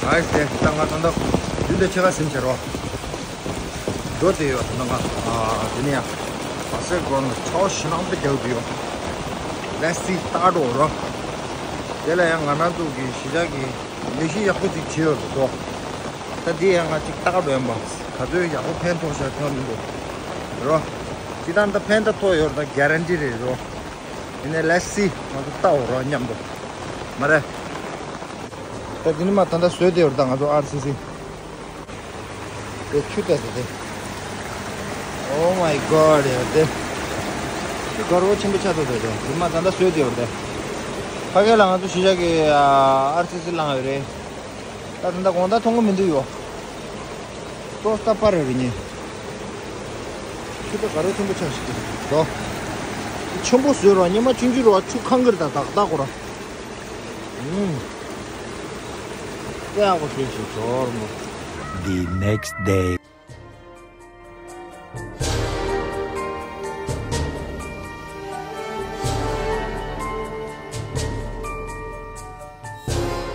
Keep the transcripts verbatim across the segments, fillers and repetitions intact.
ཨའི་ཟེ་ད་ང་ད་ལྟ་ཡུལ་དེ་ཕྱེད་ཀ་ཟིན་བྱེད་རོགས། འགྲོ་དེ་ཡོད་ད་ལྟ་ང་ཨ་དེ་ནས་ཡང་བ་སེ་གོར་ན་ཆའོ་ཞི་ནང་དུ་རྒྱག་དུ་ཡོད། Let's see ད་འགྲོ་རོགས། དེ་ལ་ཡང་ང་རང་ཚོ་གི་གཞིས་ཆགས་ཀྱི་ལས་གཞི་ཡག་པོ་ཅིག་བྱས་ཡོད་འདུག་ད་འདི་ཡང་ང་ཅིག་ལྟ་ག་འགྲོ་ཡིན་པ། ག་ཚོད་ཡག་པོ་ཕན་ཐོགས་ཤག་ཐོན་མི་འདུག་རོ། ཅི་ལྟར་ད་ཕན་ད་ཐོགས་ཡོད་རེད་ད་གྷ་རན་ཊི་རེད་རོ། ཡིན་ནའི་let's see ང་ཚོ་ལྟ་འོ་རོ་མཉམ་དུ། མ་རེད། ད་འདི་ནི་མ་ད་ལྟ་བཟོས་ཏེ་ཡོད་རེད་ད་ང་ཚོ་ཨར་སི་སི། དེ་ཆུ་ལྟ་ཟེར་ཏེ། Oh my god ཡ་དེ། ཆུ་དཀར་པོ་ཆེན་པོ་ཆགས་ཐུབ་ཟེར་ཏེ་འདི་མ་ད་ལྟ་བཟོས་ཏེ་ཡོད་རེད་དེ། ཕ་གི་ལ་ང་ཚོ་གཞིས་ཆགས་ཀྱི་ཨར་སི་སི་བླངས་ཡོད་རེད། ད་ད་ལྟ་དགོང་དག་མཐོང་གི་མི་འདུག་ཡོ། ཏོག་ཙམ་པར་རེ་རེ་ཉེ། ཆུ་ཚོད་ག་རེ་ཆེན་པོ་ཆགས་ཤིག་འགྲོ། ཆེན་པོ་བཟོས་རོགས་སྙེ་མ་ཆུང་ཆུང་རོགས་ཆུ་ཁང་གིར་དང་ཏག་ཏག་གོ་ར། ཨུམ། དཔེ་ཡག་པོ་བཟོས་ཤིག་ཇོར་མོ། The next day.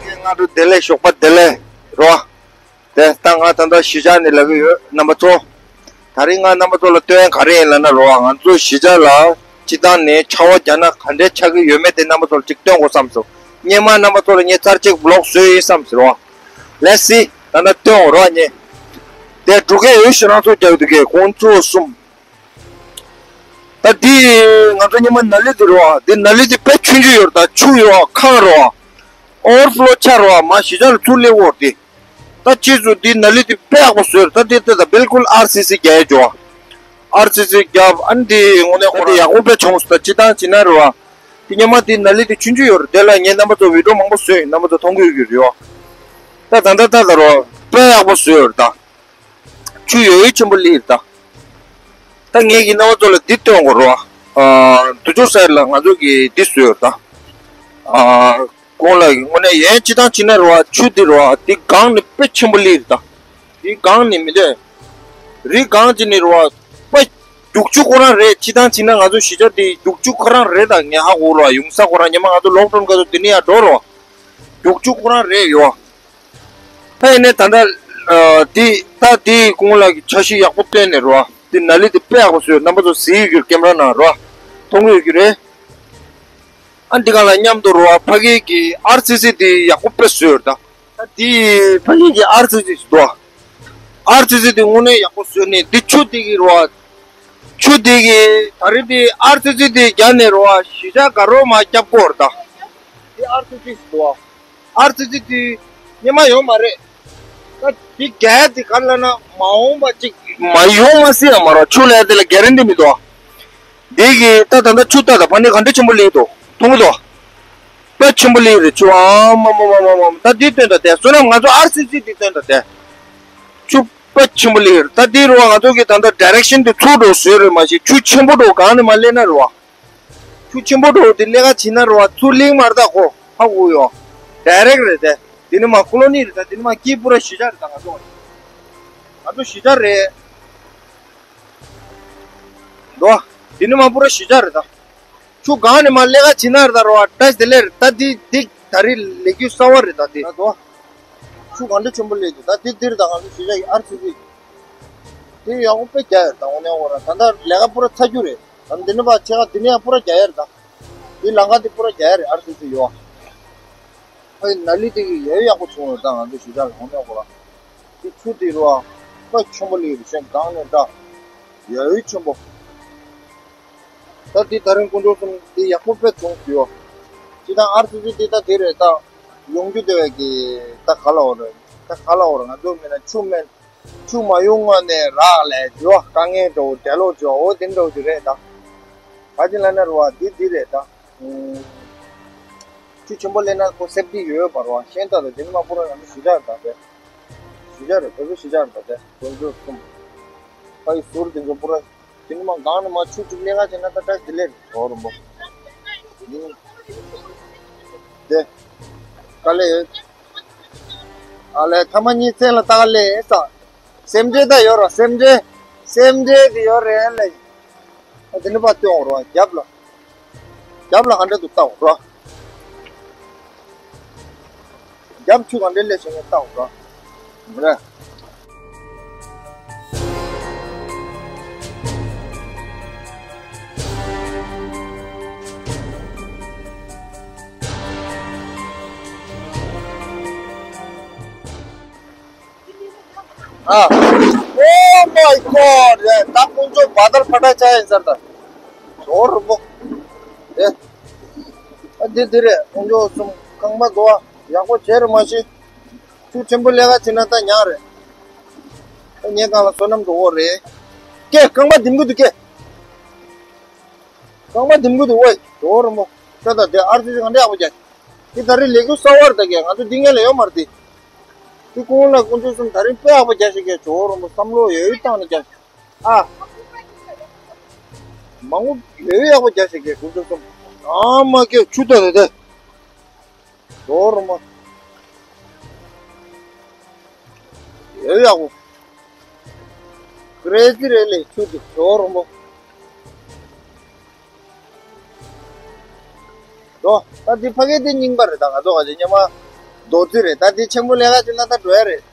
སྔ་དྲོ་བདེ་ལེགས་ཞོགས་པ་བདེ་ལེགས་རོ། དེ་ལྟ་ང་ད་ལྟ་གཞིས་ཆགས་ནས་ལབ་ཀྱི་ཡོད་རྣམ་པ་ཚོ། ད་རིང་ང་རྣམ་པ་ཚོ་ལ་སྟོན་ག་རེ་ཡིན་ལབ་ན་རོ། ང་ཚོ་གཞིས་ཆགས་ལ་སྤྱི་བཏང་ནས་ཆར་པ་བརྒྱབ་ན་ག་འདྲའི་ཆགས་ཀྱི་ཡོད་མེད་དེ་རྣམ་པ་ཚོ་ལ་ཅིག་སྟོན་དགོས་བསམ་སོང་། སྔོན་མ་རྣམ་པ་ཚོ་ལ་ངས་ཚར་གཅིག་བི་ལོག་བཟོས་ཡིན་བསམ་ཟེར་རོ། Let's see ད་ལྟ་སྟོན་འོ་རོ་ངས། དེ་འབྲུག་རྒྱལ་ཡོད་ཞེ་རང་ཚོ་རྒྱག་འདུག་གས་ཁོང་ཚོ་གསུམ། ད་འདི་ང་ཚོ་སྔོན་མ་ནཱ་ལི་འདི་རོ། འདི་ནཱ་ལི་འདི་དཔེ་ཆུང་ཆུང་ཡོད་རེད་ད་ཆུ་ཡོད་ཁང་རོ། ཨོ་ཝར་ཕ་ལོ་ཆགས་རོ་མ་གཞིས་ཆགས་ལ་ཚུར་སླེབས་འོར་འདི། ད་ཕྱིས་སུ་འདི་ནཱ་ལི་འདི་དཔེ་ཡག་པོ་བཟོས་རེད་ད་འདི་ལྟ་ད་བིལ་ཀུལ་ཨར་སི་སི་རྒྱག་ཡས་འཇོག་ཨར་སི་སི་རྒྱབ་ཨ་ནི་འདི་དངོས་གནས་ཁོ་རང་ཡག་པོ་དཔེ་བྱུང་སོང་ད་སྤྱི་བཏང་བྱས་ན་རེད་བ། འདི་སྔོན་མ་འདི་ནཱ་ལི་འདི་ཆུང་ཆུང་ཡོད་རེད་དེ་ལ་ངས་རྣམ་པ་ཚོ་བི་ཌིའོ་མང་པོ་བཟོས་ཡིན་རྣམ་པ་ཚོ་མཐོང་གི་ཡོད་ཀྱི་རེད་བ། ད་ད་ད་ད་ད་རོ་དཔེ་ཡག་པོ་བཟོས་ཡོད་རེད་ད། ཆུ་ཡོད་ཡོད་ཆེན་པོ་སླེབས་ད། ད་ངས་ཀྱི་རྣམ་པ་ཚོ་ལ་འདི་སྟོན་དགོས་རོ། ཨ། དུ་ཅོག་སའི་ལ་ང་ཚོ་གི་འདི་བཟོས་ཡོད་ད། ཨ། གོང་ལ་དངོས་གནས་ཡན་ཅི་དང་ཅི་ན་རོ་ཆུ་འདི་རོ་འདི་སྒང་ནས་དཔེ་ཆེན་པོ་སླེབས་ད། འདི་སྒང་ནས་མི་འདོད། རི་སྒང་ཅི་ནས་རོ་དཔེ་རྒྱུག་ཆུ་ཁོ་རང་རེད་ཅི་དང་ཅི་ན་ང་ཚོ་གཞིས་ཆགས་འདི་རྒྱུག་ཆུ་ཁོ་རང་རེད་ད་ངས་ཧ་གོ་རོ་ཡོང་ས་ཁོ་རང་ཉི་མ་ང་ཚོ་ལོག་ཌའུན་ག་ཚོད་འདི་ནས་ཡར་འགྲོ་རོ། རྒྱུག་ཆུ་ཁོ་རང་རེད་ཡོ། ད་ཡིན་ནའི་ད་ལྟ་ཨ། འདི་ད་འདི་གོང་ལ་གི་འཆར་གཞི་ཡག་པོ་བཏོན་ནས་རོ། འདི་ནཱ་ལི་འདི་དཔེ་ཡག་པོ་བཟོས་རྣམ་པ་ཚོ་གཟིགས་ཡོད་རྒྱུ་རེད་ཀེམ་ར་ནང་རོ། མཐོང་གི་ཡོད་རྒྱུ་རེད། ཨ་འདི་ག་ལ་མཉམ་དུ་རོ་ཕ་གི་གི་ཨར་སི་སི་འདི་ཡག་པོ་དཔེ་བཟོས་ཡོད་ད། ད་འདི་ཕ་གི་གི་ཨར་སི་སི་ཞིག་འདུག་ཨར་སི་སི་འདི་དངོས་གནས་ཡག་པོ་བཟོས་ནས་འདི་ཆུ་འདི་གི་རོ། ཆུ་འདི་གི་ད་རེས་འདི་ཨར་སི་སི་འདི་རྒྱག་ནས་རོ་གཞིས་ཆགས་དགའ་རོགས་མ་བརྒྱབ་དགོས་རེད་ད། འདི་ཨར་སི་སི་ཞིག་འདུག་ཨར་ཙི་ཙི་དེ་སྙེ་མ་ཡོད་མ་རེད། ད་དེ་རྒྱ་དེ་ག་ལ་ན་མ་འོངས་པ་ཅིག་མ་ཡོང་མ་སྲིད་ཡང་མ་རོ་ཆུ་ལ་དེ་ལ་གྷ་རན་ཊི་མི་འདུག་འདི་གི་ད་ད་ལྟ་ཆུ་ད་ད་ཕ་ནི་ག་འདྲ་ཆེན་པོ་ལེགས་འདུག་མཐོང་གི་འདུག་དཔེ་ཆེན་པོ་ལེགས་རེད་ཆུ་ཨ་མ་མ་མ་མ་མ་ད་འདི་སྟོན་ད་དེ་བསོད་ནམས་ང་ཚོ་ཨར་ཙི་ཙི་འདི་སྟོན་ད་དེ་ཆུ་དཔེ་ཆེན་པོ་ལེགས་རེད། ད་འདི་རུ་ང་ཚོ་གི་ད་ལྟ་ཌི་རེག་ཤན་དེ་ཚུར་འགྲོ་བཟོས་རེད་མ་གཞི་ཆུ་ཆེན་པོ་འགྲོ་གང་ནས་མ་སླེབས་ན་རུ་བ། ཆུ་ཆེན་པོ་འགྲོ་དེ་ལས་ཀ་བྱེད་ན་རུ་བ་ཚུར་ལིང་མར་ད་ཁོ་ཧ་གོ་ཡོ། ཌི་རེག་རེད་དེ། དེ་ནི་མ་ཀོ་ལོ་ནི་རེད་ད་དེ་ནི་མ་སྐྱིད་པུ་ར་གཞིས་ཆགས་རེད་ད་ང་ཚོ། ང་ཚོ་གཞིས་ཆགས་རེད། འགྲོ། དེ་ནི་མ་པུ་ར་གཞིས་ཆགས་རེད་ད། ཆུ་གང་ནས་མ་ལས་ཀ་བྱེད་ན་རེད་ད་རུ་བ་བཀྲ་ཤིས་བདེ་ལེགས་རེད་ད་དེ་དེ་ད་རེས་ལས་རྒྱུ་གསར་བ་རེད་ད་དེ། ང་ཚོ། ཆུ་གང་འདྲ་ཆེན་པོ་སླེབས་འདུག་ད་འདི་འདིར་ད་ང་ཚོ་གཞིས་ཆགས་ཀྱི་ཨར་ཙི་ཙི། དེ་ཡག་པོ་དཔེ་རྒྱག་ཡོད་ད་དངོས་གནས་ཁོ་རང་ད་ལྟ་ལས་ཀ་པུ་ར་ཚར་རྒྱུ་རེད་ད་འདི་ནས་ཕར་ཕྱེད་ཀ་འདི་ནས་ཡང་པུ་ར་རྒྱག་ཡ་རེད་ད། འདི་ལམ་ཁ་འདི་པུ་ར་རྒྱག་ཡ་རེད་ཨར་ཙི་ཙི་ཡོད། ཨ་ནཱ་ལི་དེ་གི་ཡོད་ཡག་པོ་བྱུང་ཡོད་ད་ང་ཚོ་གཞིས་ཆགས་ལ་དངོས་གནས་ཁོ་རང་། དེ་ཆུ་དེ་རུ་ཨ་དཔེ་ཆེན་པོ་སླེབས་རེད་ཤན་གང་ནས་འདྲ། ཡོད་ཡོད་ཆེན་པོ། ད་དེ་ད་རིང་དཀོན་མཆོག་གསུམ་དེ་ཡག་པོ་དཔེ་བྱུང་ཡོད། ཅི་ད་ཨར་ཙི་ཙི་དེ་ད་དེ་རེད་ད། ཡོང་རྒྱུ་དེ་བས་ཀྱི་ད་ག་ལ་འོ་རེད། ད་ག་ལ་འོ་རེད་ང་ཚོ་མིན་ན་ཆུ་མེད། ཆུ་མ་ཡོང་སྔོན་ནས་རག་ལས་འགྲོ་དཀའ་ངལ་འགྲོ་འབྲེལ་ལོག་འགྲོ་འོ་དེ་འགྲོ་རྒྱུ་རེད་ད། ག་ཅི་ལ་ན་རུ་བ་འདི་འདི་རེད་ད། ཆུ་ཆེན་པོ་སླེབས་ན་ཁོ་སེབ་ཏི་ཡོད་པ་རུ་བ་ཤེས་ད་ད་དེ་ནི་མ་པུ་ར་ང་ཚོ་གཞིས་ཆགས་རེད་ད་དེ། གཞིས་ཆགས་རེད་བོད་པའི་གཞིས་ཆགས་རེད་ད་དེ་དཀོན་མཆོག་གསུམ། ཕ་ཡི་ཟུར་དེ་ཚོ་པུ་ར། དེ་ནི་མ་གང་ནས་མ་ཆུ་ཆུ་ལས་ཀ་བྱས་ན་ད་ཏྲ་དེ་ལས་རོ་རུ་མོ། དེ། དཀའ་ལས་ཡོད། ཨ་ལས་ཐ་མ་གཉིས་ཚན་ལ་ལྟ་ག་ལས་ས། སེམས་ཁྲལ་ད་ཡོད་རོ་སེམས་ཁྲལ། སེམས་ཁྲལ་དེ་ཡོད་རེད་ལས། ཨ་དེ་ནི་པ་སྟོན་འོ་རོ་རྒྱབ་ལ། རྒྱབ་ལ་ག་འདྲ་འདུག་ལྟ་འོ་རོ། རྒྱབ་ཆུ་གང་འདྲ་ལས་བྱུང་ཡོད་ལྟ་འོ་ར། རེད། ཨ། Oh my God! ཡ། ད་ཁོང་ཚོ་བ་དར་ཕ་ཏ་ཆ་ཡིན་ཟེར་ད། ཟོ་རུ་མོ། ཨེ། ཨ་འདི་འདི་རེད། ཁོང་ཚོ་གསུམ་རྐང་པ་འགྲོ་བ་ཡག་པོ་བྱེད་རུ་མ་ཤེས། ཆུ་ཆེན་པོ་ལས་ཀ་བྱེད་ན་ད་ཉག་རེད། ཨ་ངའི་སྒང་ལ་བསོད་ནམས་འགྲོ་འོ་རེད། ཀེ་རྐང་པ་ལྡེམ་གི་འདུག་ཀེ། རྐང་པ་ལྡེམ་གི་འདུག་ཝེ། ཇོ་རུ་མོ། ཁྱོད་ད་དེ་ཨར་ཙི་ཅི་གང་འདྲ་ཡག་པོ་རྒྱག་དེ་ད་རེས་ལས་འགུལ་གསར་བར་ད་གས་ང་ཚོ་འདི་ངས་ལས་ཡོད་མ་རེད་དེ། དེ་ཀུན་ལ་ཀུན་སྤྱོད་གསུམ་ད་རེས་དཔེ་ཡག་པོ་རྒྱག་ཤེས་གས་ཇོ་རུ་མོ་བསམ་བློ་ཡོད་ཡོད་བཏང་ནས་རྒྱག་ཨ། མང་པོ་ཡོད་ཡོད་ཡག་པོ་རྒྱག་ཤེས་གས་ཀུན་སྤྱོད་གསུམ། ཨ་མ་ཀེ་ཆུ་ད་དེ་དེ། ཇོ་རུ་མོ། ཡོད་ཡག་པོ། ཀྲེ་ཛི་རེད་ལས་ཆུ་དེ་ཇོ་རུ་མོ། འགྲོ། ད་འདི་ཕ་གི་དེ་རྙིང་པ་རེད། ད་ང་ཚོ་ག་ཚོད་སྙེ་མ་རྡོ་རྩིག་རེད། ད་འདི་ཆེན་པོ་ལས་ཀ་བྱེད་ན་ད་འགྲོ་ཡ་རེད།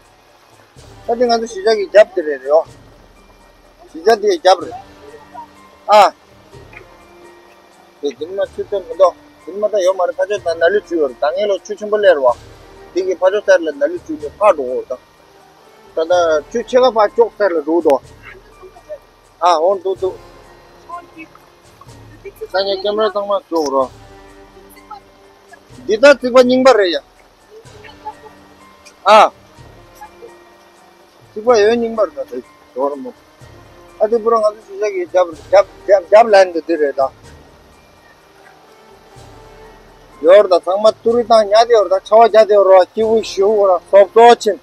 ད་འདི་ང་ཚོ་གཞིས་ཆགས་ཀྱི་རྒྱབ་དེ་རེད་རེད་ཨོ། གཞིས་ཆགས་འདི་རྒྱབ་རེད། ཨ། དེ་འདི་མ་ཆུ་ཚོད་མི་འདུག་འདི་མ་ད་ཡོད་མ་རེད། ཕ་ཆོས་ད་ན་ལུ་ཆུ་ཡོད་རེད། ད་ངས་ལོ་ཆུ་ཆེན་པོ་ལས་རེད་བ། འདི་གི་ཕ་ཆོས་སར་ལ་ན་ལུ་ཆུ་ནས་ཕར་འགྲོ་འོ་ད། ད་ད་ཆུ་ཕྱེད་ཀ་ཕར་ལྕོག་སར་ལ་འགྲོ་འདུག་ཨ་འོང་འདུག་འདུག་ད་ངས་ཀེམ་ར་ཚང་མ་བཙུགས་རོགས། འདི་ད་རྩིག་པ་རྙིང་པ་རེད་ཡ། ཨ། རྩིག་པ་ཡོད་རྙིང་པ་རེད་ད་དེ་ཇོ་རུ་མོ། ཨ་དེ་པུ་ར་ང་ཚོ་གཞིས་ཆགས་ཀྱི་རྒྱབ་རྒྱབ་རྒྱབ་རྒྱབ་ལན་དུ་དེ་རེད་ད། ཡོད་རེད་ད། ཚང་མ་ཏུ་རི་བཏང་ཉལ་དེ་ཡོད་རེད་ད། ཆར་པ་རྒྱག་དེ་ཡོད་རེད་བ། སྐྱིད་པོ་ཞེ་པོ་ར་སོབ་སོབ་ཕྱིན།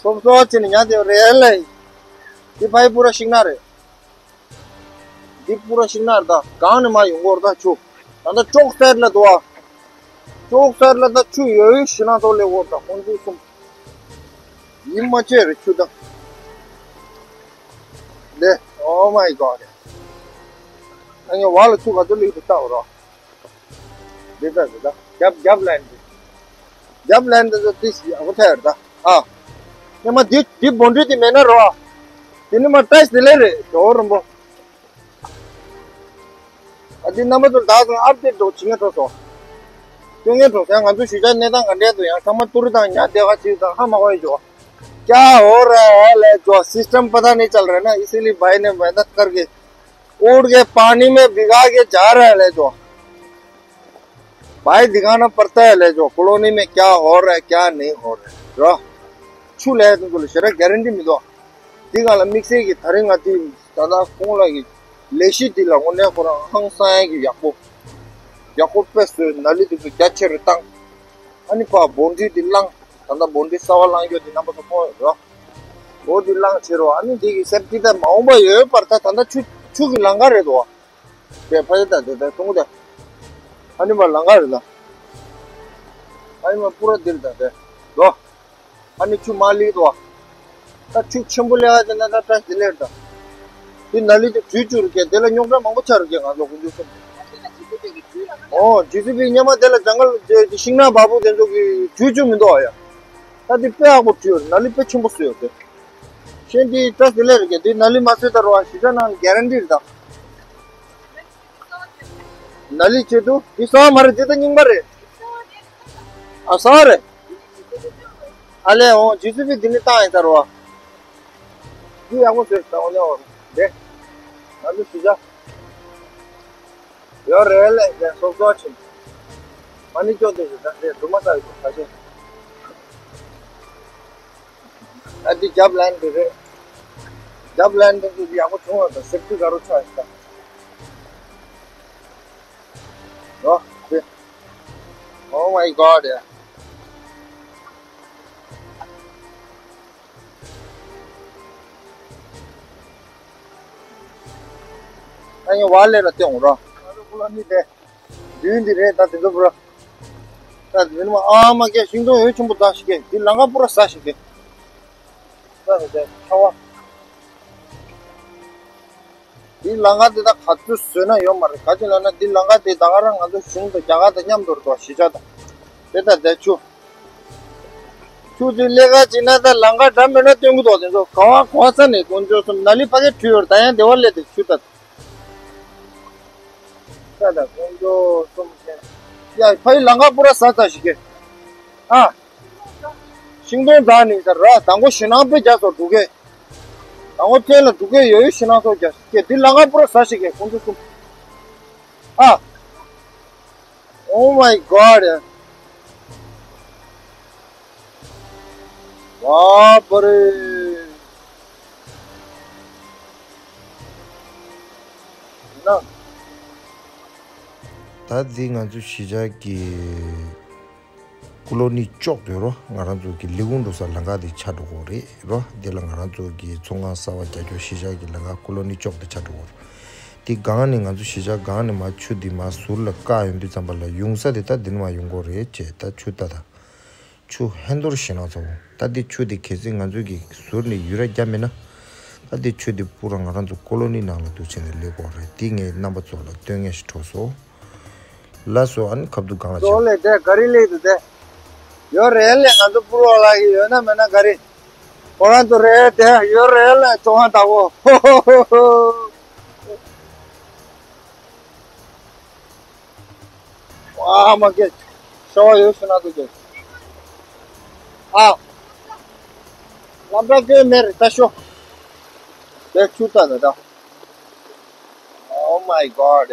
སོབ་སོབ་ཕྱིན་ཉལ་དེ་ཡོད་རེད་ལ། འདི་ཕ་གི་པུ་ར་ཤིང་ནགས་རེད། འདི་པུ་ར་ཤིང་ནགས་རེད་ད། གང་ནས་མར་ཡོང་གི་ཡོད་རེད་ད་ཆུ། ད་ལྟ་ཅོག་སེར་ལ་འདུག་ཨ། ཅོག་སེར་ལ་ད་ཆུ་ཡོད་ཡོད་ཞེད་སྣང་ཐོག་སླེབས་ཡོད་རེད་ད་ཁོང་ཚོ་གསུམ། ཡིད་མ་ཆེས་རེད་ཆུ་ད། འདི། Oh my God. ཨ་ངས་བ་ལ་ཆུ་ག་ཚོད་སླེབས་འདུག་ལྟ་འོ་རོགས། འདི་ལྟ་འདི་ལྟ་རྒྱབ་རྒྱབ་ལན་འདི། རྒྱབ་ལན་འདི་ཚོ་ཏིས་ཡག་པོ་ཐལ་རེད་ད། ཨ། ཉི་མ་འདི་འདི་སྦོ་འདི་དེ་མེད་ན་རོ། དེ་ནི་མ་ཏྲས་དེ་ལས་རེད་ཇོ་རུ་མོ། ཨ་འདི་རྣམ་པ་ཚོ་ད་ཚང་ཨབ་ཏེ་འགྲོ་བྱེད་ངེས་འགྲོ་སོང་། སྐྱོ་ངེས་འགྲོ་སོང་ང་ཚོ་གཞིས་ཆགས་གནས་སྟངས་ག་འདྲས་འདུག་ཡང་ཚང་མ་ཏུ་རི་དང་ཉག་དེ་ག་ཅིག་དང་ཧ་མ་གོ་ཡི་ཇོ། क्या हो रहा है ले जो सिस्टम पता नहीं चल रहा है ना, इसीलिए भाई ने मेहनत करके उठ के पानी में भिगा के जा रहा है ले जो। भाई दिखाना पड़ता है ले जो कॉलोनी में क्या हो रहा है क्या नहीं हो रहा है जो। ཆུ་ལས་དུ་ལ་ཞེ་དྲག་གྷ་རན་ཊི་མི་འདུག་འདི་ག་ལ་དམིགས་བསལ་གྱི་ད་རིང་ང་འདི་ད་ལྟ་ཁོང་ལ་གི་ལས་གཞི་འདི་ལ་དངོས་གནས་ཁོ་རང་ཧང་སང་ཡ་གི་ཡག་པོ་ཡག་པོ་དཔེ་བཟོས་ནཱ་ལི་འདི་ཚོ་རྒྱ་ཆེ་རུ་བཏང་། ཨ་ནི་ཕར་སྦོ་འདི་འདི་བླངས། ད་ལྟ་སྦོ་འདི་གསར་པ་བླངས་རྒྱུ་འདི་རྣམ་པ་ཚོ་མཐོང་ཡོད་རོ། འོ་འདི་བླངས་བྱེད་རོ། ཨ་ནི་འདི་གི་སེབ་ཊི་ད་མ་འོངས་པ་ཡོད་པར་ད་ད་ལྟ་ཆུ་ཆུ་གི་ལམ་ཁ་རེད་དོ། དེ་ཕ་ཡི་ད་དེ་ད་གཏོང་གི་ད། ཨ་ནི་མ་ལམ་ཁ་རེད་ད། ཨ་ནི་མ་པུ་ར་འདིར་ད་དེ་དོ། ཨ་ནི་ཆུ་མ་ལི་དོ། ད་ཆུ་ཆེན་པོ་ལས་ཨ་དེ་ན་ད་ཏྲ་དེ་ལེར་ད། དེ་ནཱ་ལི་དེ་བྲུས་བཅུག་རེད་ཀྱི་དེ་ལ་རྙོག་དྲ་མང་པོ་ཆགས་རེད་ཀྱི་ང་ཚོ་ཀུན་སྤྱོད་གསུམ། ཨོ་ཇི་སི་པི་སྙེ་མ་དེ་ལ་ཇང་གལ་དེ་ཤིང་ནགས་བ་སྤུ་དེ་ཚོ་གི་བྲུས་བཅུག་མི་འདུག་ཨ་ཡ། ད་དེ་དཔེ་ཡག་པོ་བྲུས་ཡོད་རེད། ནཱ་ལི་དཔེ་ཆེན་པོ་བཟོས་ཡོད་དེ། ཤེས་འདི་ཏྲ་དེ་ལེར་ཀྱི་དེ་ནཱ་ལི་མ་བཟོས་ད་རོ་ཨ་ཞི་ཅ་ནང་གྷ་རན་ཊི་རེད་ད། ནཱ་ལི་ཆེད་དུ་འདི་གསར་པ་མ་རེད། འདི་ད་རྙིང་པ་རེད། ཨ་གསར་པ་རེད། ཨ་ལས་འོང་ཇི་སི་པི་འདི་ནི་བཏང་ཡིན་ས་རོ། འདི་ཡག་པོ་བཟོས་ད་འོ་ལས་འོང་འདི། ང་ཚོ་ཞི་ཅ། ཡོད་རེད་ལས་ཀྱང་སོབ་སོབ་ཕྱིན། མ་ནི་སྐྱོ་དེ་ཞིག་ད་རེད་འདུག་མ་ས་ཡོད་ཁ་ཤས། ཨ་འདི་རྒྱབ་ལན་འདི་རེད། རྒྱབ་ལན་འདི་ཚོ་ཡག་པོ་བྱུང་བ་དང་སེབ་ཊི་དགའ་རོགས་ཆགས་ཤག་ད། ཨོ་དེ། Oh my God ཡ། ཨ་ཡང་བ་ལས་ལ་བལྟས་འོང་ར། ང་ཚོ་ཀུ་ལ་ནི་དེ། མདུན་འདི་རེད་ད་དེ་ཚོ་པུ་ར། ད་དེ་ནི་མ་ཨ་མ་སྐད་ཤིང་སྡོང་འོད་ཆེན་པོ་ད་ཞིག་གེ་འདི་ལམ་ཁ་པུ་ར་ཟ་ཞིག་གེ། ད་དེ་དེ་ཆར་པ། འདི་ལམ་ཁ་འདི་ད་ག་ཚོད་བཟོས་ན་ཡོད་མ་རེད། ག་ཅི་ལབ་ན་འདི་ལམ་ཁ་འདི་ད་ག་རང་ང་ཚོ་གཞུང་དང་རྒྱ་གར་དང་མཉམ་དུ་རེད་དོ་གཞིས་ཆགས་དང་། དེ་ད་དེ་ཆུ། ཆུ་ཚོད་ཀླད་ཀ་གཅིག་ན་ད་ལམ་ཁ་འགྲམ་མེད་ན་སྟོན་གི་འདུག་དེ་ཚོ་ག་བ་ག་བ་ས་ནས་དཀོན་མཆོག་གསུམ་ནཱ་ལི་ཕ་གི་བྲོས་ཡོད་ད་ཡང་བདེ་བ་སླེབས་ཏེ་ཆུ་ད། ད་ད་དཀོན་མཆོག་གསུམ་ཡ་ཕ་གི་ལམ་ཁ་པུ་ར་ས་ཚ་ཞིག་གི་ཨ། ཤིང་སྡོང་འཛག་ནི་ད་ར་དང་པོ་ཞེད་སྣང་དཔེ་རྒྱག་སོ་འགྲོ་གི། དང་པོ་ཐོན་ལ་འགྲོ་གི་ཡོད་ཡོད་ཞེད་སྣང་སོ་རྒྱག་གི་འདི་ལམ་ཁ་པུ་ར་ས་ཞིག་གི་དཀོན་མཆོག་གསུམ་ཨ། Oh my god. ཝ་པ་རེ། ན། ད་འདི་ང་ཚོ་གཞིས་ཆགས་ཀྱི་ཀོ་ལོ་ནི་ཅོག་ཏུ་རོ། ང་རང་ཚོ་གི་ལས་ཁུངས་འགྲོ་ས་ལམ་ཁ་དེ་ཆགས་འགྲོ་གི་རེད་རོ། འདི་ལ་ང་རང་ཚོ་གི་ཚོང་ཁང་གསར་པ་རྒྱག་རྒྱུ་གཞིས་ཆགས་ཀྱི་ལམ་ཁ་ཀོ་ལོ་ནི་ཅོག་ཏུ་ཆགས་འགྲོ་གི་རེད། དེ་སྒང་ནས་ང་ཚོ་གཞིས་ཆགས་སྒང་ནས་མར་ཆུ་འདི་མར་ཟུར་ལ་བཀག་ཡོང་དུས་ཙམ་པ་ལ་ཡོང་ས་དེ་ད་འདི་ནས་མར་ཡོང་གི་རེད་ཅེས་ད་ཆུ་ད་ད། ཆུ་ཧན་ཏོར་ཞེད་སྣང་ཚ་བོ། ད་འདི་ཆུ་འདི་གལ་སྲིད་ང་ཚོ་གི་ཟུར་ནས་ཡུ་ར་བརྒྱབ་མེད་ན། ད་འདི་ཆུ་འདི་པུ་ར་ང་རང་ཚོ་ཀོ་ལོ་ནི་ནང་ལ་འདུག་བྱས་ནས་སླེབས་ཀྱི་རེད། འདི་ངས་རྣམ་པ་ཚོ་ལ་སྟོན་ངེས་ཤིག་འགྲོ་སོང་། ལགས་སོ། ཨ་ནི་ཁ་ཐུག་སྒང་ལ་ཆོག་ལེ་དེ་ག་རི་ལེགས་འདུག་དེ། ཡོད་རེད་ལེ། ང་ཚོ་པུ་ར་ལ་ཡོད་ན་མེད་ན་ག་རི། ཁོ་རང་ཚོ་རེད་དེ་ཡོད་རེད་ལེ། ཚོང་ཁང་དང་པོ། ཨ་མ་སྐད། ཤ་བ་ཡོད་ཤི་ན་དུ་སྐད། ཨ། ལམ་བྲག་སྐད་མེར་ད་ཤོ། དེ་ཆུ་ད་ད་ད། Oh my god.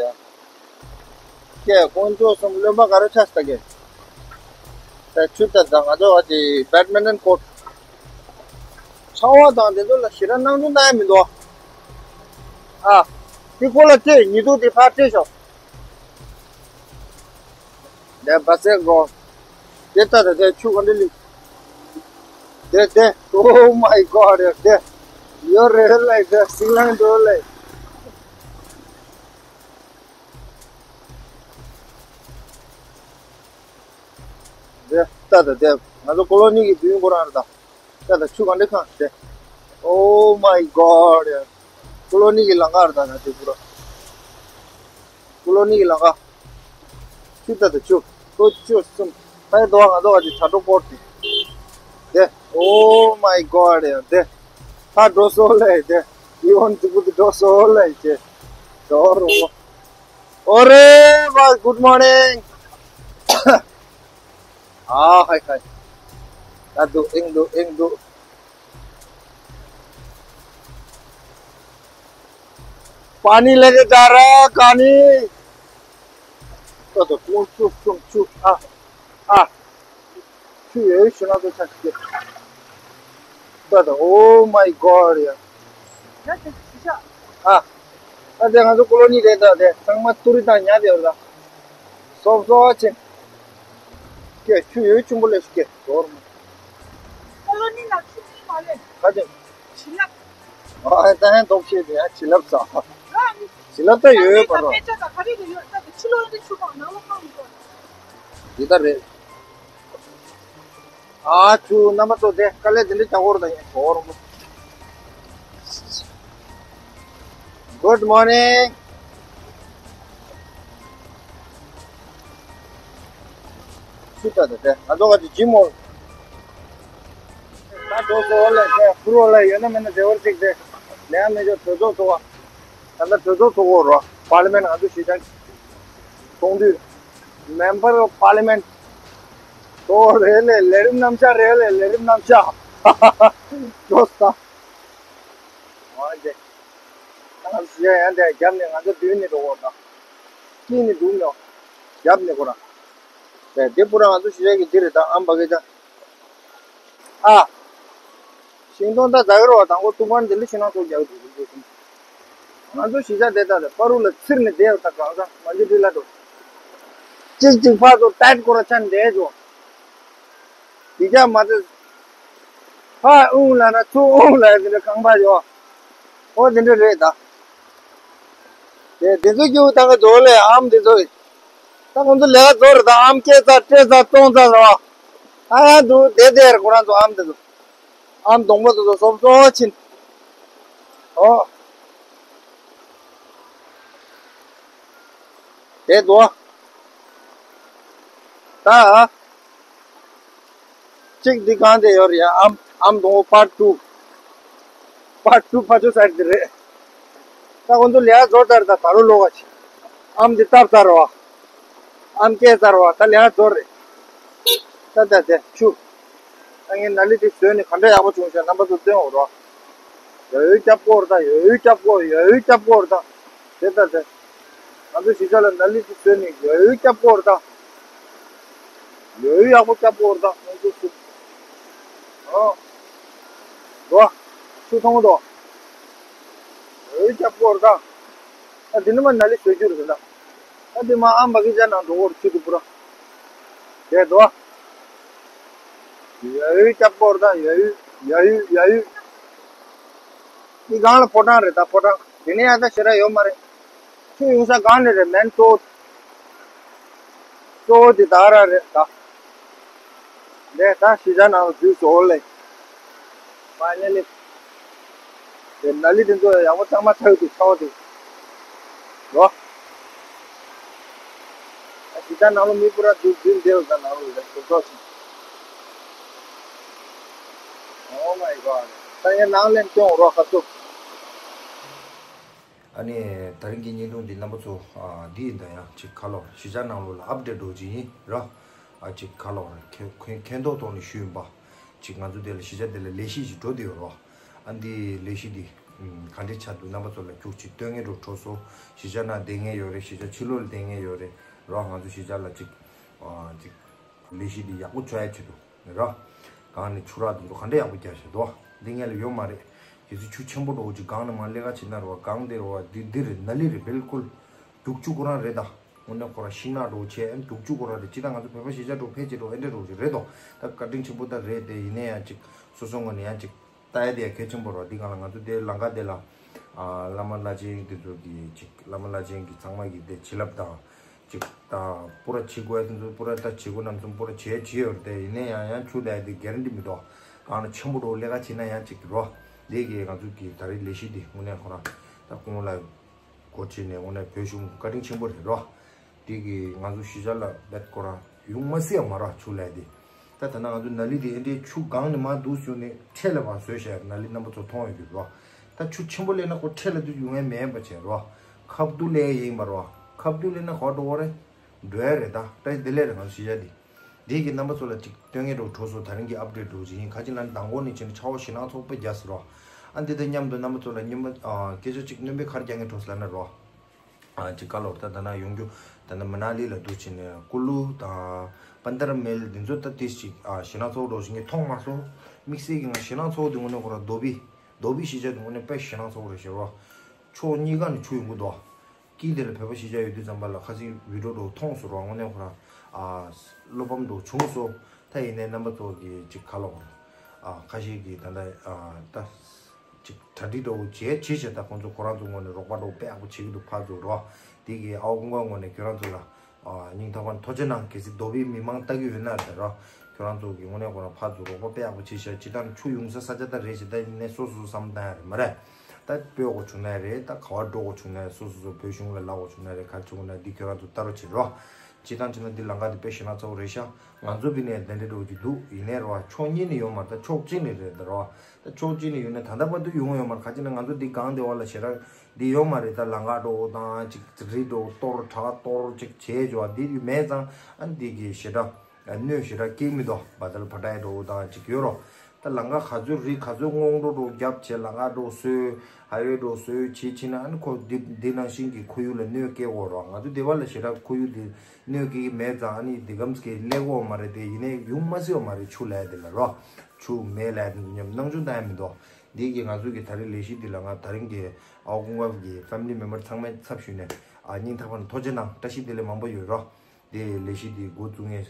སྐད་དཀོན་མཆོག་གསུམ་བློན་པ་ག་རེ་ཆགས་ད་སྐད། དེ་ཆུ་ད་ད་ང་ཚོ་བ་དེ་badminton court. ཆང་བ་དང་དེ་ཚོ་ལ་ཞེ་དྲག་སྣང་ཆུང་བཏང་ཡ་མི་འདུག་ཨ། དེ་ཁོ་ལ་སྤྲད་ཉི་གདུགས་དེ་ཕར་སྤྲད་ཤོག་དེ་བ་སེ་གོ། དེ་ལྟ་དེ་དེ་ཆུ་ག་འདྲ་ལི། དེ་དེ། Oh my god. དེ་ཡོད་རེད་ལེ། དེ་སིང་ལང་འགྲོ་ལེ། དེ་ལྟ་དེ་དེ་ང་ཚོ་ཀོ་ལོ་ནི་གི་བདུན་ཁོ་རང་རེད་ད། ལྟ་དེ་ཆུ་ག་འདྲ་ཁང་དེ། Oh my god. ཀོ་ལོ་ནི་གི་ལམ་ཁ་རེད་ད་ན་དེ་པུ་ར། ཀོ་ལོ་ནི་གི་ལམ་ཁ། ཆུ་ད་དུ་ཆུ། ལོ་ཆུ་གསུམ། ཕའི་དོ་ང་དོ་ག་ཅི་ད་དོ་པོར་ཏི། དེ། Oh my god. དེ། ད་འགྲོ་སོ་ལེ་དེ། ཡིད་འོང་འདི་པུ་དུ་འགྲོ་སོ་ལེ་ཅེ། འགྲོ་རོ། ཨོ་རེ་བ། Good morning. ཨ་ཧའི་ཧའི། ད་དུ་ཨིང་དུ་ཨིང་དུ། पानी लेके जा रहा है पानी। ད་ད་ཀོང་ཆུ་ཀོང་ཆུ། ཨ། ཨ། ཆུ་ཡོད་ཤུ་ན་དུ་ཆ་ཤི། ད་ད། Oh my god. ཡ། ཨ། ད་དེ་ང་ཚོ་ཀོ་ལོ་ནི་རེད་ད། དེ་ཚང་མ་ཏུ་རི་དང་ཉ་དེ་ཡོད་ད། སོབ་སོབ་ཆེ། ཀེ་ཆུ་ཡོད་ཆུང་པོ་ལས་ཤི་ཀེ་དོར་མ། ཀོ་ལོ་ནི་ལ་ཆུ་ཆེ་མ་ལས། ག་དེ། བྱིན་རླབས། ཨ་ད་ཧན་ཏོག་ཤེས་དེ་ཡ་བྱིན་རླབས་ཙང་། བྱིན་རླབས་ད་ཡོད་པ་རོ། དཔེ་ཆ་དང་ག་རེ་རེ་ཡོད་ད། དེ་ཕྱི་ལོགས་ནི་ཆུ་གང་ནང་ལོགས་གང་ཡོད། དེ་ད་རེད། ཨ་ཆུ་རྣམ་པ་ཚོ་དེ་དཀའ་ལས་དེ་འདྲ་རྒྱག་གོ་རོ་ད་ཡིན་གོ་རོ། Good morning. ཆུ་ད་དེ་དེ་ང་ཚོ་ག་ཅི་ཇིམ་འོ། ད་འགྲོ་སོ་ལ་དེ་ཕུར་བ་ལ་ཡོད་ན་མེད་ན་དེ་བར་ཅིག་དེ་ལས་མེད་ཆོག་གྲོས་ཚོགས་ཚོགས་པ། ད་ལྟ་གྲོས་ཚོགས་ཚོགས་འོ་རོ། Parliament ང་ཚོ་ཞི་ཅང་ཚོགས་འདུས། Member of Parliament ཚོགས་རེད་ལས་ལས་རིམ་རྣམ་གཞག་རེད་ལས་ལས་རིམ་རྣམ་གཞག་འགྲོ་ས། འོ་དེ། ད་ང་ཚོ་ཡང་ཡང་དེ་རྒྱབ་ནས་ང་ཚོ་མདུན་ནས་འགྲོ་འོ་ད། དཀྱིལ་ནས་འདུག་མྱོང་། རྒྱབ་ནས་ཁོ་རང་། དེ་དེ་པུ་ར་ང་ཚོ་ཞི་ཅང་གི་འདི་རེད་ད་ཨམ་བ་གེ་ཅང་། ཨ། ཤིང་སྡོང་ད་ཟ་གི་རོ་བ་དང་པོ་ཏུ་པན་དེ་ལི་ཤིང་ནགས་ཚོ་རྒྱག་གི་འདུག་ང་ཚོ་གཞིས་ཆགས་དེ་དག་ལ་པ་རུ་ལ་ཚིར་ནས་བསྡད་ཡོད་ད་གང་ཟག་མ་འཇུ་དུས་ལ་འགྲོ། གཅིག་གཅིག་ཕར་ཚུར་ཏེད་སྐོར་ཆ་འདས་འགྲོ། དེ་རྒྱ་མ་ཚད། ཕ་ཨུང་ལ་ན་ཚུ་ཨུང་ལ་དེ་འདྲ་ཁང་པ་ཡོད། ཨོ་དེ་འདྲ་རེད་ད། དེ་དེ་ཚོ་རྒྱུ་དང་ག་རྫོགས་ལས་ཨམ་དེ་ཚོ། ད་ཁོང་ཚོ་ལས་ཀ་རྫོགས་རེད་ད་ཨམ་སྐྱེ་ཚར་སྤྲད་ཚར་བཙོང་ཚར་རེད་བ། ཨ་ཡ་འདུག་དེ་དེར་ཁོ་རང་ཚོ་ཨམ་དེ་ཚོ། ཨམ་གདོང་པ་དེ་ཚོ་སོབ་སོབ་ཕྱིན། ཨོ། དེ་དོ། ད། གཅིག་འདི་གང་དེ་ཡོད་རེད་ཡ། ཨམ་ཨམ་དང་པོ་པར་ཊུ། པར་ཊུ་ཕ་ཆོ་སར་དེ་རེད། ད་ཁོང་ཚོ་ལས་ཀ་འགྲོ་ལྟར་ད་ད་རུ་ལོག་ག་ཅིག་ཨམ་འདི་བཏབ་ཚར་བ། ཨམ་སྐྱེས་ཚར་བ། ད་ལས་ཀ་འགྲོ་རེད། ད་ད་དེ་ཆུ། ད་ངས་ནཱ་ལི་དེ་བཟོས་ནས་ག་འདྲ་ཡག་པོ་བྱུང་ཤག་རྣམ་པ་ཚོ་སྟོན་འོང་རོགས། ཡོ་ཡོ་སྐྱབས་སྐོར་དང་། ཡོ་ཡོ་སྐྱབས་སྐོར། ཡོ་ཡོ་སྐྱབས་སྐོར་དང་། དེ་ལྟར་དེ། ང་ཚོ་གཞིས་ཆགས་ལ་ནཱ་ལི་ཅིག་བཟོས་ནས་ཡོ་ཡོ་སྐྱབས་སྐོར་དང་། ཡོ་ཡོ་ཡག་པོ་སྐྱབས་སྐོར་དང་། ཁོང་ཚོ་སུ། ཨོ། འགྲོ། ཆུ་མཐོང་དོ། ཡོ་ཡོ་སྐྱབས་སྐོར་དང་། ཨ་འདི་ནི་མ་ནཱ་ལི་བཟོ་རྒྱུ་རེད་ཟེར་ན། ཨ་འདི་མ་ཨམ་བ་གི་ཅ་ནང་འགྲོ་སྐོར་ཆུ་དུ་པུ་ར། དེ་དོ། ཡོ་ཡོ་སྐྱབས་སྐོར་དང་། ཡོ་ཡོ་ཡོ་ཡོ་ཡོ་ཡོ། འདི་སྒང་ལ་ཕོ་བྲང་རེད་ད། ཕོ་བྲང་། དེ་ནས་ཡང་ད་ཞེ་དྲག་ཡོད་མ་རེད། ཆུ་ཡོང་ས་སྒང་ནས་རེད། མེན་གཙོ་བོ། གཙོ་བོ་དེ་ད་ར་རེད་ད། འདས་ད་གཞིས་ཆགས་ནང་ལ་འཛུལ་སོང་ལེ། མ་ཉན་ནི། དེ་ནཱ་ལི་དེ་ཚོ་ཡག་པོ་གཙང་མ་ཚ་ཡོད་དུ་ཆགས་པ་དེ། ལོ། གཞིས་ཆགས་ནང་ལ་མི་པུ་ར་འཛུལ་འཛུལ་འདེད་ལ་ད་ནང་ལ་རེད་འདུག་ཚོགས་ཤིང་། Oh my god. ད་ངས་ནང་ལན་སྟོན་རོགས་ཁ་ཚུགས། ཨ་ནི་ད་རིང་གི་བརྙན་ཐུང་འདི་རྣམ་པ་ཚོ་ཨ་འདི་ཡིན། ད་ཡང་ཅིག་ཁ་ལོ་གཞིས་ཆགས་ནང་ལོགས་ལ་ཨབ་ཌེ་ཊི་འགྲོ་ཅིག་ཡིན་ར། ཨ་ཅིག་ཁ་ལོ་མཁྱེན་མཁྱེན་མཁྱེན་རྟོགས་ཐོག་ནས་ཞུས་ཡིན་པ། ཅིག་ང་ཚོ་འདི་ལ་གཞིས་ཆགས་འདི་ལ་ལས་གཞི་ཞིག་འགྲོ་བསྡད་ཡོད་རོ། ཨ་འདི་ལས་གཞི་འདི་ག་འདྲས་ཆགས་འདུག་རྣམ་པ་ཚོ་ལ་རྒྱུགས་ཅིག་སྟོན་མཁན་འགྲོ་གྲོགས་སོ། གཞིས་ཆགས་ནང་བསྡད་མཁན་ཡོད་རེད། གཞིས་ཆགས་ཕྱི་ལོགས་ལ་བསྡད་མཁན་ཡོད་རེད་རོ། ང་ཚོ་གཞིས་ཆགས་ལ་ཅིག་ཨ་ཅིག་ལས་གཞི་འདི་ཡག་པོ་བྱ་ཡ་ཆེད་དུ་ར། གང་ནས་ཆུ་རགས་དེ་ཚོ་ག་འདྲ་ཡག་པོ་རྒྱག་ཤེས་དོ། འདི་ངས་ལ་ཡོད་མ་རེད། གལ་སྲིད་ཆུ་ཆེན་པོ་འགྲོ་ཅིག་གང་ནས་མ་ལས་ཀ་བྱེད་ན་རོ། གང་དེ་རོ། འདི་འདི་རེད། ནཱ་ལི་རེད། བིལ་ཀུལ་རྒྱུག་ཆུ་ཁོ་རང་རེད་ད། དངོས་གནས་ཁོ་རང་ཤིང་ནགས་འགྲོ་བྱས་ཨན་རྒྱུག་ཆུ་ཁོ་རང་རེད། ཅི་ད་ང་ཚོ་བོད་པ་གཞིས་ཆགས་འགྲོ་ཕལ་ཆེར་འགྲོ་ཨེ་འདྲ་འགྲོ་ཅིག་རེད་དོ། ད་བཀའ་དྲིན་ཆེན་པོ་ད་རེད་དེ། ཡིན་ནའི་ཡང་ཅིག་སོ་སོ་ངོས་ནས་ཡང་ཅིག་ལྟ་ཡ་དེ་ཡང་གལ་ཆེན་པོ་རོ། འདི་གང་ལ་ང་ཚོ་དེ་ལམ་ཁ་དེ་ལ་ཨ་བླ་མ་བླ་ཆེན་དེ་ཚོ་གི་ཅིག་བླ་མ་བླ་ཆེན་གི་ཚང་མ་གི་དེ་བྱིན་རླབས་དང་ཅིག་ད་པུ་ར་བྱེད་དགོས་ཡ་དེ་ཚོ་པུ་ར་ད་བྱེད་དགོས་རྣམ་གསུམ་པུ་ར་བྱས་བྱས་ཡོད་རེད་དེ། ཡིན་ནའི་ཡང་ཡང་ཆུ་ལས་དེ་གྷ་རན་ཊི་མི་འདུག་གང་ལ་ཆེན་པོ་འགྲོ་ལས་ཀ་བྱེད་ན་ཡང་ཅིག་རོ། འདི་གི་ང་ཚོ་གི་ད་རེས་ལས་གཞི་འདི་དངོས་གནས་ཁོ་རང་ད་ཁོང་ལ་འགོ་ཁྲིད་ནས་དངོས་གནས་བོད་གཞུང་བཀའ་དྲིན་ཆེན་པོ་རེད་རོ། དེ་གི་ང་ཚོ་གཞིས་ཆགས་ལ་བེད་ཁོ་རང་ཡོང་མ་སྲིད་ཡ་མ་ར་ཆུ་ལས་དེ། ད་ད་ན་ང་ཚོ་ནཱ་ལི་དེ་ཨེ་འདྲའི་ཆུ་གང་ནས་མར་འདུག་ཞུ་ནས་འཕྲེད་ལ་བ་བཟོས་བཞག་ནཱ་ལི་རྣམ་པ་ཚོ་མཐོང་ཡོད་ཀྱི་རོ། ད་ཆུ་ཆེན་པོ་སླེབས་ན་ཁོ་འཕྲེད་ལ་དུ་ཡོང་ཡ་མེད་པ་བྱས་རོ། ཁབ་ཏུ་སླེབས་ཡིན་པ་རོ། ཁབ་ཏུ་སླེབས་ན་ག་འགྲོ་བ་རེད། འགྲོ་ཡ་རེད། ད་ད་དེ་ལས་རེད། ང་ཚོ་གཞིས་ཆགས་དེ། འདི་གི་རྣམ་པ་ཚོ་ལ་ཅིག་སྟོན་ངེས་འགྲོ་གྲོགས་སུ་ད་རིང་གི་ཨབ་ཌེཊ་འགྲོ་ཅིག་ཡིན། ཁ་ཅིག་ལ་མདང་དགོང་ནས་ཕྱིན་ཆར་པ་ཞེ་ནག་ཚོགས་པ་རྒྱག་ཟེར་རོ། ཨ་འདི་དང་མཉམ་དུ་རྣམ་པ་ཚོ་ལ་སྙན་པ་ཨ་སྐད་ཆ་ཅིག་སྣོན་པའི་ཁར་རྒྱག་ངེས་གྲོགས་སུ་ལ་ན་རོ། ཨ་ཅིག་ཀ་ལོར་ད་ད་ན་ཡོང་རྒྱུ་ད་ན་མ་ན་ལི་ལ་འདུག་ཕྱིན་ནས་ཀུ་ལུ་དང་པན་དར་མེལ་འདི་ཚོ་ད་ཏིས་ཅིག་ཨ་ཞེ་ནག་ཚོགས་འགྲོ་ཞིག་ངས་མཐོང་མ་སོང་། དམིགས་བསལ་གྱི་ང་ཞེ་ནག་ཚོགས་འདི་དངོས་གནས་ཁོ་ར་རྡོ་སྦིས་རྡོ་སྦིས་གཞིས་ཆགས་འདི་དངོས་གནས་དཔེ་ཞེ་ནག་ཚོགས་རེད་ཤག་རོ། ཕྱོགས་གཉིས་ཀ་ནས་ཆུ་ཡོང་གི་འདུག་དཀྱིལ་དེ་ལ་བོད་པ་གཞིས་ཆགས་ཡོད་དུས་ཙམ་པ་ལ་ཁ་སང་བི་ཌིའོ་འདྲ་བོ་མཐོང་སོང་རོ། དངོས་གནས་ཁོ་རང་ཨ་བློ་ཕམ་འདྲ་བོ་བྱུང་སོང་། ད་ཡིན་ནའི་རྣམ་པ་ཚོ་གི་ཅིག་ཁ་ལོ་ཨ་ཁ་ཤས་ཀྱིས་ད་ལྟ་ཨ་ད་ཅིག་གྲ་སྒྲིག་འདྲ་བོ་བྱས་བྱས་བྱས། ད་ཁོང་ཚོ་ཁོ་རང་ཚོ་ངོས་ནས་རོགས་པ་འདྲ་བོ་དཔེ་ཡག་པོ་བྱེད་ཀྱི་འདུག་ཕར་ཚུར་རོ། དེ་གི་ཨའོ་ཀུན་དགའ་ངོས་ནས་ཁྱོད་རང་ཚོ་ལ་ཨ་སྙིང་ཐག་པ་ནས་ཐུགས་རྗེ་གནང་། གལ་སྲིད་རྡོ་སྦིས་མི་མང་ལྟ་གི་ཡོད་ན་རེད་རོ། ཁྱོད་རང་ཚོ་གི་དངོས་གནས་ཁོ་རང་ཕར་ཚུར་རོགས་པ་དཔེ་ཡག་པོ་བྱས་ཤག་སྤྱིར་བཏང་ཆུ་ཡོང་ས་ས་ཆ་ད་རེད་ཤག་ད་ཡིན་ནའི་སོ་སོ་སོ་བསམ་བཏང་ཡ་རེད་མ་རེད། ད་སྤོས་དགོས་བྱུང་ན་རེད། ད་ག་བ་འགྲོ་དགོས་བྱུང་ན་རེད། སོ་སོ་སོ་བོད་གཞུང་ལ་ལབ་དགོས་བྱུང་ན་རེད། ག་རེ་བྱུང་ན་འདི་ཁྱོད་རང་ཚོ་ལྟ་རོགས་བྱེད་རོགས། སྤྱིར་བཏང་བྱས་ན་འདི་ལམ་ཁ་འདི་དཔེ་ཞེ་ནག་ཚ་བོ་རེད་ཤག་ང་ཚོ་བི་ནས་དེ་འདྲའི་འགྲོ་གི་འདུག་ཡིན་ནའི་རོ། ཕྱོགས་གཉིས་ནས་ཡོད་མ་རེད། ད་ཕྱོགས་གཅིག་ནས་རེད་ད་རོ། ད་ཕྱོགས་གཅིག་ནས་ཡོད་ནའི་ད་ལྟ་བར་དུ་ཡོང་ཡོད་མ་རེད། ཁ་ཅིག་ན་ང་ཚོ་འདི་སྒང་སྡེ་བ་ལ་ཞེ་དྲག་འདི་ཡོད་མ་རེད། ད་ལམ་ཁ་འགྲོ་དང་ཅིག་རི་འགྲོ་གཏོར་བྲག་གཏོར་ཅིག་བྱས་འཇོག་འདི་ཡོད་མེད་ཙང་ཨ་འདི་གི་ཞེ་དྲག་གནོད་ཞེ་དྲག་སྐྱེལ་མི་འདུག་བ་དལ་བ་དྲག་འགྲོ་དང་ཅིག་ཡོད་རོ། ད་ལམ་ཁ་ག་ཚོད་རི་ག་ཚོད་སྔོན་འགྲོ་འགྲོ་རྒྱབ་བྱས་ལམ་ཁ་འགྲོ་བཟོས་ཧའི་ཝེ་འགྲོ་བཟོས་བྱས་ཕྱིན་ན་ཨ་ནི་ཁོ་འདི་འདི་ནང་བཞིན་གྱི་ཁོར་ཡུག་ལ་གནོད་སྐྱེལ་དགོས་རོ། ང་ཚོ་སྡེ་བ་ལ་ཞེ་དྲག་ཁོར་ཡུག་འདི་གནོད་སྐྱེལ་གྱི་མེད་ཙང་ཨ་ནི་འདི་གམ་སྐད་ལས་གོ་མ་རེད་དེ། ཡིན་ནའི་ཡོང་མ་སྲིད་པ་མ་རེད། ཆུ་ལས་དེ་ལ་རོ། ཆུ་མེ་ལས་དེ་ཚོ་མཉམ་སྣང་ཆུང་བཏང་ཡ་མི་འདུག་འདི་གི་ང་ཚོ་གི་ད་རིང་ལས་གཞི་འདི་ལ་ང་ད་རིང་གི་ཨའོ་ཀུན་དགའ་གི་ཕེ་མི་ལི་མེམ་བར་ཚང་མའི་ཚབ་ཞུས་ནས་ཨ་སྙིང་ཐག་པ་ནས་ཐུགས་རྗེ་གནང་། བཀྲ་ཤིས་བདེ་ལེགས་མང་པོ་ཡོད་རོ། འདི་ལས་གཞི་འདི་འགོ་བཙུགས་མཁན་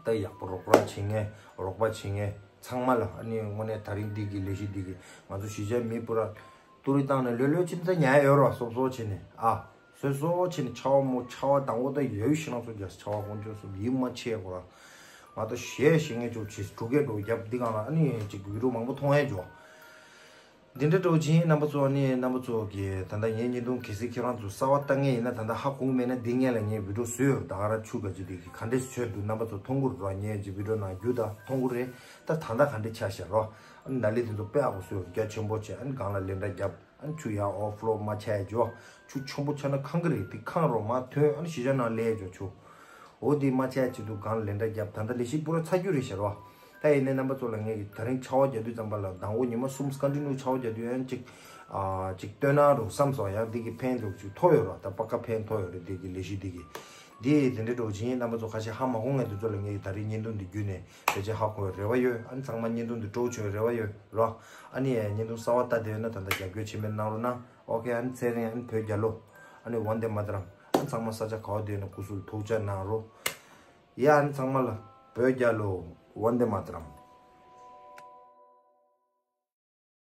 ད་ཡག་པོ་རོགས་པ་བྱེད་མཁན་རོགས་པ་བྱེད་མཁན་ཚང་མ་ལ་ཨ་ནི་དངོས་གནས་ད་རིང་འདི་གི་ལས་གཞི་འདི་གི་ང་ཚོ་གཞིས་ཆགས་མི་པུ་ར་ཏུ་རི་བཏང་ནས་ལོས་ལོས་ཕྱིན་ཚ་ཉལ་ཡོད་རོ། སོབ་སོབ་བྱས་ནས་ཨ། སོ་སོ་ཕྱིན་ནས་ཆར་པ་མོ་ཆར་པ་དང་པོ་ད་ཡོད་ཤི་ན་ཚོ་རྒྱ་ཆར་པ་ཀོང་ཅོ་སོབ་ཡིད་མ་ཆེས་གོ་ར། ང་ད་ཞེ་ཞེ་ངས་ཅོ་ཆེ་གྲུ་ཁེ་འགྲོ་རྒྱབ་འདི་གང་ལ་ཨ་ནི་ཅིག་བི་ཌིའོ་མང་པོ་མཐོང་ཡས་འཇོ། འདི་འདྲ་འདྲ་བོ་ཅིག་ཡིན། རྣམ་པ་ཚོ་ནི་རྣམ་པ་ཚོ་གི་ད་ལྟ་ངའི་བརྙན་ཐུང་གལ་སྲིད་ཁྱེད་རང་ཚོ་གསར་པ་ལྟ་མཁན་ཡིན་ན། ད་ལྟ་ཧ་གོ་གི་མེད་ན་འདི་སྔོན་ལ་ངས་བི་ཌིའོ་བཟོས་ཡོད། ད་ག་རང་ཆུ་ག་ཅི་དེ་གི་ག་འདྲས་སེ་བྱོས་འདུག་རྣམ་པ་ཚོ་མཐོང་གི་རེད་ར། ངས་ཅིག་བི་ཌིའོ་ནང་བརྒྱུད་ད་མཐོང་གི་རེད། ད་ད་ལྟ་ག་འདྲས་ཆགས་ཤག་རོ། ཨ་ནི་ནཱ་ལས་དེ་ཚོ་དཔེ་ཡག་པོ་བཟོས་ཡོད། རྒྱ་ཆེན་པོ་བྱས། ཨ་ནི་སྒང་ལ་ལེན་འདྲ་བརྒྱབ། ཨ་ནི་ཆུ་ཡར་ཨོ་ཕ་ལོ་མ་ཆགས་ཡ་འཇོ། ཆུ་ཆེན་པོ་ཆགས་ན་ཁེངས་གི་རེད། དེ་ཁེངས་རོགས་མ་ཐོན། ཨ་ནི་གཞིས་ཆགས་ནང་ལས་འཇོ་ཆུ། འོ་དེ་མ་ཆགས་ཡ་ཆེད་དུ་སྒང་ལ་ལེན་འདྲ་བརྒྱབ། ད་ལྟ་ལས་གཞི་པུ་ར་ཚར་རྒྱུ་རེད་ཤག་རོ། ད་ཡིན་ནའི་རྣམ་པ་ཚོ་ལ་ངས་ད་རིང་ཆར་པ་རྒྱག་དུས་ཙམ་པ་ལ་ཟླ་ངོ་ཉི་མ་གསུམ་ཀོན་ཊི་ནིའུ་ཆར་པ་རྒྱག་དུས་ཡང་ཅིག་ཨ་ཅིག་སྟོན་ན་རོགས་བསམ་སོང་། ཡང་འདི་གི་ཕན་ཐོགས་ཅིག་ཐོགས་ཡོད་རོ། ད་པ་ཀ་ཕན་ཐོགས་ཡོད་རེད། འདི་གི་ལས་གཞི་འདི་གི་འདི་དེ་འདྲ་འགྲོ་བཞིན། རྣམ་པ་ཚོ་ཁ་ཤས་ཧ་མ་གོ་མཁན་དེ་ཚོ་ལ་ངས་ད་རིང་བརྙན་ཐུང་འདི་བརྒྱུད་ནས་ཕལ་ཆེར་ཧ་གོ་བའི་རེ་བ་ཡོད། ཨ་ནི་ཚང་མ་བརྙན་ཐུང་འདི་སྤྲོ་བོ་བྱུང་བའི་རེ་བ་ཡོད་རོ། ཨ་ནི་བརྙན་ཐུང་གསར་པ་ལྟ་བསྡད་ཡོད་ན་ད་ལྟ་རྒྱབ་སྐྱོར་ཆེན་པོ་གནང་རོགས་གནང་། ཨོ་ཁེ། ཨ་ནི་ཚེ་རིང་། ཨ་ནི་བོད་རྒྱལ་ལོ། ཨ་ནི་ཝན་དེ་མ་ཏ་རམ། ཨ་ནི་ཚང་མ་ས་ཆ་ག་བ་བསྡད་ན་སྐུ་གཟུགས་ཐུགས་ཅག་གནང་རོགས། ཡ། ཨ་ནི་ཚང་མ་ལ་བོད་རྒྱལ་ལོ། ཝན་དེ་མ་ཏ་རམ།